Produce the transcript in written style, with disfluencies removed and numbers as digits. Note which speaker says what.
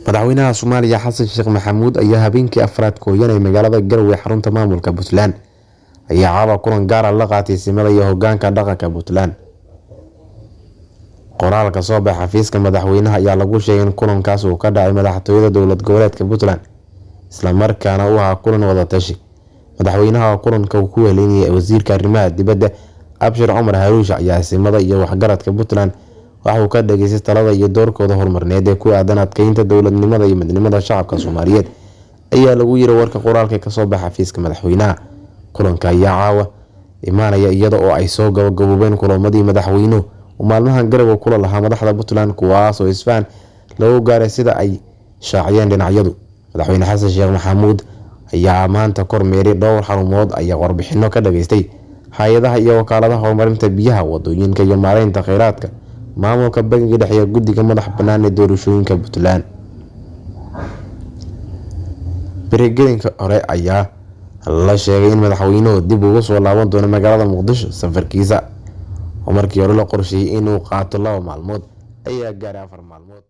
Speaker 1: Madaxweynaha Soomaaliya Xasan Sheekh Maxamuud ayaa habeenkii afraad kooyanay magaalada Garowe, xarunta maamulka Puntland, ayaa caawa kulan gaara la qaatay simada iyo hogaanka dhaqanka Puntland. Qoraal ka soo baxay xafiiska madaxweynaha ayaa lagu sheegay in kulankaas uu ka dhacay madaxtooyada dowlad goboleedka Puntland, islamarkaana uu ahaa kulan wadatashi. Madaxweynaha oo kulanka uu ku wehelinayay wasiirka arrimaha dibadda Abshir Cumar Haruush ayaa simada iyo waxgaradka Puntland waxa uu ka dhageystay talada iyo doorkooda horumarneed ee ku aadan adkeynta dowladnimada iyo midnimada shacabka Soomaaliyeed, ayaa lagu yiri warka qoraalka kasoo baxa xafiiska madaxweynaha. Kulanka ayaa caawa imaanaya iyada oo ay soo gabagaboobeen kulamadii madaxweynuhu uu maalmahan Garowe kula lahaa madaxda Puntland, kuwaas oo isfahan lagu gaaray sida ay shaaciyeen dhinacyadu. Madaxweyne Xasan Sheekh Maxamuud ayaa maanta kormeeray dhowr xarumood, ayaa warbixino ka dhageystay hay-adaha iyo wakaaladaha horumarinta biyaha, wadooyinka iyo maareynta kheyraadka, maamulka bangiga dhexe iyo guddiga madax bannaan ee doorashooyinka Puntland. Berigelinka hore ayaa la sheegay in madaxweynuhu dib ugu soo laaban doono magaalada Muqdisho. Safarkiisa oo markii hore la qorsheeyay inuu qaato 2 maalmood ayaa gaaray 4 maalmood.